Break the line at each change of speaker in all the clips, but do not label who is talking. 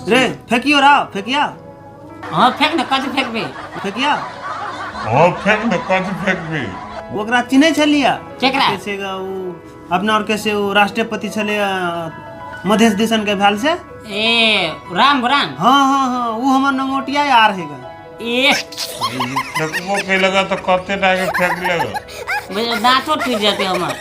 रे फेकियो रा फेकिया।
हाँ फेंक ना, कथी फेंकबी?
फेकिया।
हाँ फेंक ना, कथी फेंकबी?
ओकरा चिन्है छलियै?
केकरा?
कैसे गा उ अपना और कैसे उ राष्ट्रपति छलै मधेश दिसन के भेल से।
ए राम राम।
हाँ हाँ हाँ उ हमर नंगोटिया यार है गा।
ए
फेंकबो के लगा तो कते टाके फेंक लेगा।
बुझे दांतो टूट जाते हमर।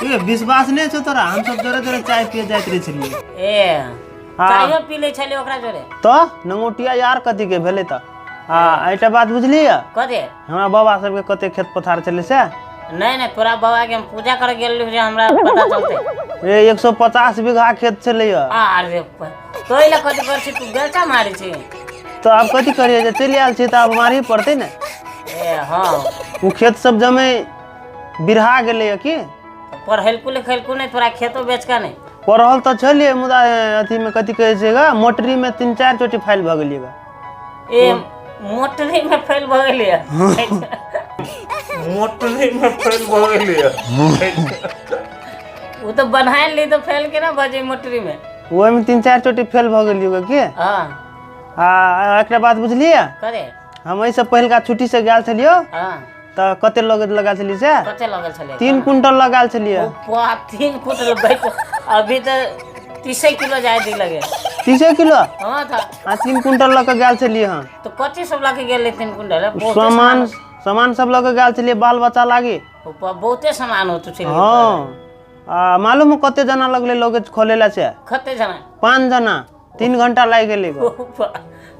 ए विश्वास नहीं छौ तोरा, हम सब जोरे जोरे चाय पिए जाइत रहे छलियै।
ए
हाँ।
चायो पी लै छलियै ओकरा जोरे।
तऽ नंगोटिया यार कथी के भेलै तऽ। आ एकटा बात बुझलियै?
कथी?
हमरा बाबा सबके कते खेत पथार छलै से।
नहीं नहीं तोरा बाबा के हम पूजा करे गेल रही हमरा पता चलते।
रे 150 बीघा खेत छलै।
अरे तो एला कथी कर छी तू, बेलचा मारै छी?
तो आब कथी करियै, जे चलि आयल छी तऽ आब मारही पड़तै ने।
ए हाँ
ओ खेत सब जमे बिरहा गेलै की।
पढ़ेलकू लिखेलकू नहीं तोरा खेतो बेच के नहीं?
पढ़ल तऽ छलियै मुदा अथी में कथी कहै छै गा, मोटरी में 3-4 चोटी फाइल भऽ गेलियै गा।
ए मोटरी में फेल भऽ गेलियै?
मोटरी में फेल भऽ गेलियै।
ओ तऽ बनायल ली तऽ फेल केना भऽ जाइ मोटरी में?
ओहिमे 3-4 चोटी फेल भऽ गेलियै गा की।
हाँ
आ एकटा बात बुझलियै?
कथी?
हम एहिसँ पहिलका छुट्टी से गेल छलियौ।
हाँ
तऽ कते लगत लगा छलियै से?
कते लगल छलै?
3 कुंटल लगाल छलियै।
ओ 3 कुंटल बैठ, अभी तऽ 30 किलो जाय दी लगे।
30 किलो?
हाँ था।
आ 3 कुंटल लऽ कऽ गेल छलियै हम।
तो कथी सब लऽ के गेल 3 कुंटल?
सामान सामान सब लऽ कऽ गेल छलियै बाल बच्चा लागी।
बहुते सामान होतो छलै।
हाँ आ मालूम हो कते जना लगलै लगेज खोले ला से?
कते जना?
5 जना, 3 घंटा लागि गेलै।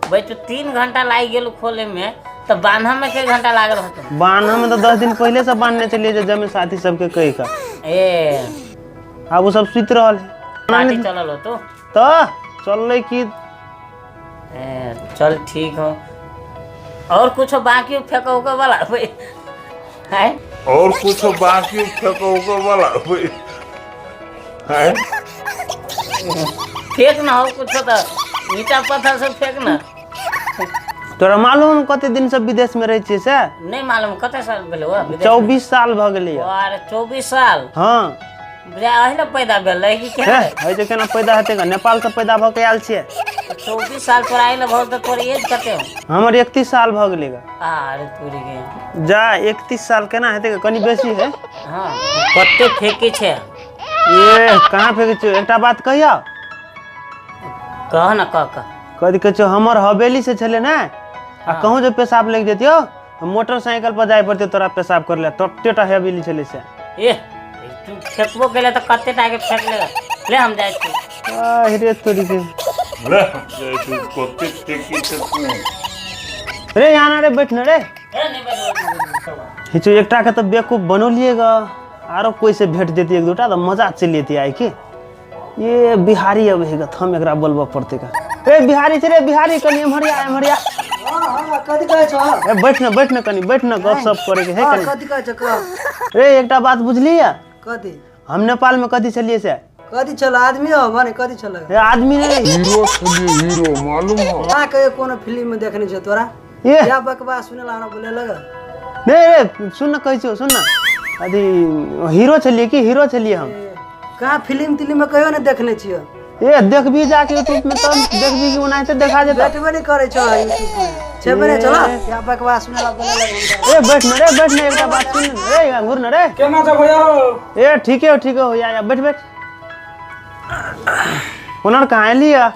भाई तो 3 घंटा लागि गेल खोले में, तो बान्ह में के घंटा लागल होतो?
बान्ह में तो 10 दिन पहले से बान्हने छलियै जे जमे साथी सबके कहि कऽ।
ए
आब ओ सब सुति रहल है।
पार्टी चलल होतो?
तऽ चललै की।
ए चल ठीक हो। और कुछ बाकी फेंको उको वाला भाई है?
और कुछ बाकी फेंको उको वाला भाई है?
फेंक ना हो कुछ तो ईटा पत्थर सब फेंक ना।
तोरा मालूम कते दिन से विदेश में रहै छियै से?
नहीं मालूम कते साल भेलै हो?
24 साल भऽ गेलै।
अरे 24 साल?
हाँ।
बुझा अहिना पैदा भेलै कि केना?
है जे केना पैदा हेतै गा, नेपाल से पैदा भऽ के आयल छियै।
24 साल तोरा अहिना भऽ गेल तऽ तोर एज कते हो?
हमर 31 साल भऽ गेलै गा।
अरे तोरी के
जा 31 साल केना हेतै गा, कनी बेसी है।
हाँ कते फेंके छै?
ए कहाँ फेंके छै? एकटा बात कहियौ?
कह ना, कह कह।
कथी कहै छौ, हमर हवेली से छलै ने, आ कहूँ जे पेशाब लागि जैतियौ मोटरसाइकिल पर जाय पड़तै तोरा पेशाब करे ला, तते टा हवेली छलै से।
ए तू फेंकबो केले तऽ कते टा के फेंक ले, ले हम जाइ छी।
आह रे तोरी के।
ले हम जाइ छी, कते फेंकी छै तू।
रे यहाँ ना रे, बैठ ना रे।
ए नहीं बैठ।
हिचो एकटा के तऽ बेवकूफ बनौलियै गा, आरो कोई से भेट जैती एक दूटा तऽ मजा चलि जैती आइ की। ये बिहारी अब है हम एकरा बोलबऽ पड़तै का। ए बिहारी छै रे बिहारी, कनी एम्हर आ एम्हर आ।
हां कथी कहै छौ?
ए बैठ न बैठ न कनी बैठ न, गप सप करे के है कनी।
कथी कहै छौ कह?
रे एकटा बात बुझलियै?
कथी?
हम नेपाल में कथी छलियै से?
कथी छल? आदमी हो भने कथी छल?
ए आदमी नहीं,
हीरो छलियै, हीरो मालूम हो?
कहाँ कहियो कोनो फिल्म में देखने छौ तोरा?
ए
या बकवास सुनेला हमरा बोले लगा।
नहीं रे सुन न, कहै छौ सुन न, अथी हीरो छलियै की, हीरो छलियै हम।
कहाँ फिल्म तिल्म में कहियो नहीं देखने छियो?
ए देखबी जाके यूट्यूब में तब देखबी कि ओनाहिते देखा जेतौ।
बैठबे नहीं करे छौ यूट्यूब में, छेबे नहीं चला या बकवास सुनेला बोले लगा।
ए बैठ न रे बैठ न, एकटा बात सुन न रे, घुर न रे।
केना छ भैया?
ए ठीक है ठीक है, या बैठ बैठ। ओनर कहाँ एलियै?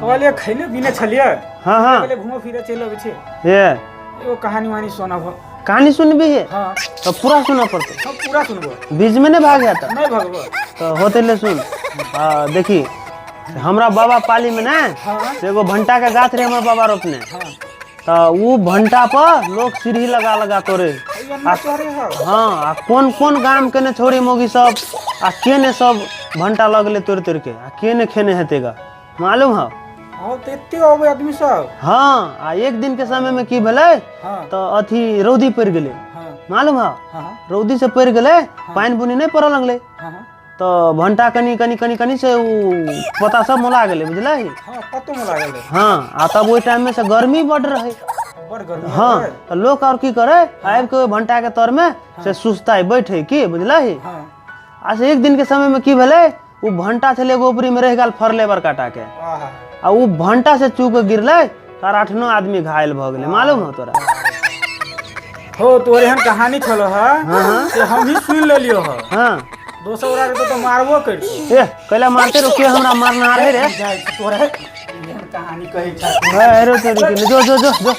कहलियै खैले पीने छलियै।
हाँ हाँ।
कहलियै घूमो फिरे चलि अबै छी।
ए
एगो कहानी वहानी सुनाबो।
कहानी सुनबी है?
हाँ।
तो पूरा सुनऽ पड़तै।
हाँ पूरा सुनबो।
बीच में नहीं भाग जाता?
नहीं भागबो।
तो होते ले सुन। हाँ देखी हमरा बाबा पाली में ने
हाँ।
एगो भंटा के गाछ रहे हमर बाबा रोपने।
हाँ।
तो वो भंटा पर लोग सीढ़ी लगा लगा तोड़े। हाँ आ कोन कोन गाम के ने छोड़ी मोगी सब आ के ने सब भंटा लगले तोड़ तोड़ के आ के ने खेने हेतै गा, मालूम है?
हाँ तो एते अबै आदमी सब।
हाँ आ एक दिन के समय में की भेलै?
हाँ।
तो अथी रौदी पड़ि गेलै।
हाँ।
मालूम है?
हाँ।
रौदी से पड़ि गेलै, पानि बुनी नहीं पड़ऽ लगलै।
हाँ।
तो भंटा कनी कनी कनी कनी से उ पत्ता सब मोला गेलै, बुझलै?
हाँ पत्तो मोला गेलै।
हाँ आ तब ओहि टाइम में से गर्मी बड रहै।
बड़ गर्मी।
हाँ तो लोग और की करे, आबि के ओहि भंटा के तर में से सुस्ताइ बैठे की, बुझलै?
हाँ।
आ से एक दिन के समय में की भेलै ओ भंटा छलै एगो ऊपरी में रहि गेल फरले बड़का टा के।
आहा।
आ ओ भंटा से चूक के गिरलै तार 8-9 आदमी घायल भऽ गेलै, मालूम हो तोरा?
हो तोरे एहन कहानी छलो है से हम ही सुन लेलियो है।
हाँ।
दोसर गोरा के तो मारबो करतो।
ए कैला मारते रो, के हमरा मारना रहे रे?
जाइ तोरे एहन कहानी कहै छ।
अरे तोरी के, जो जो जो जो।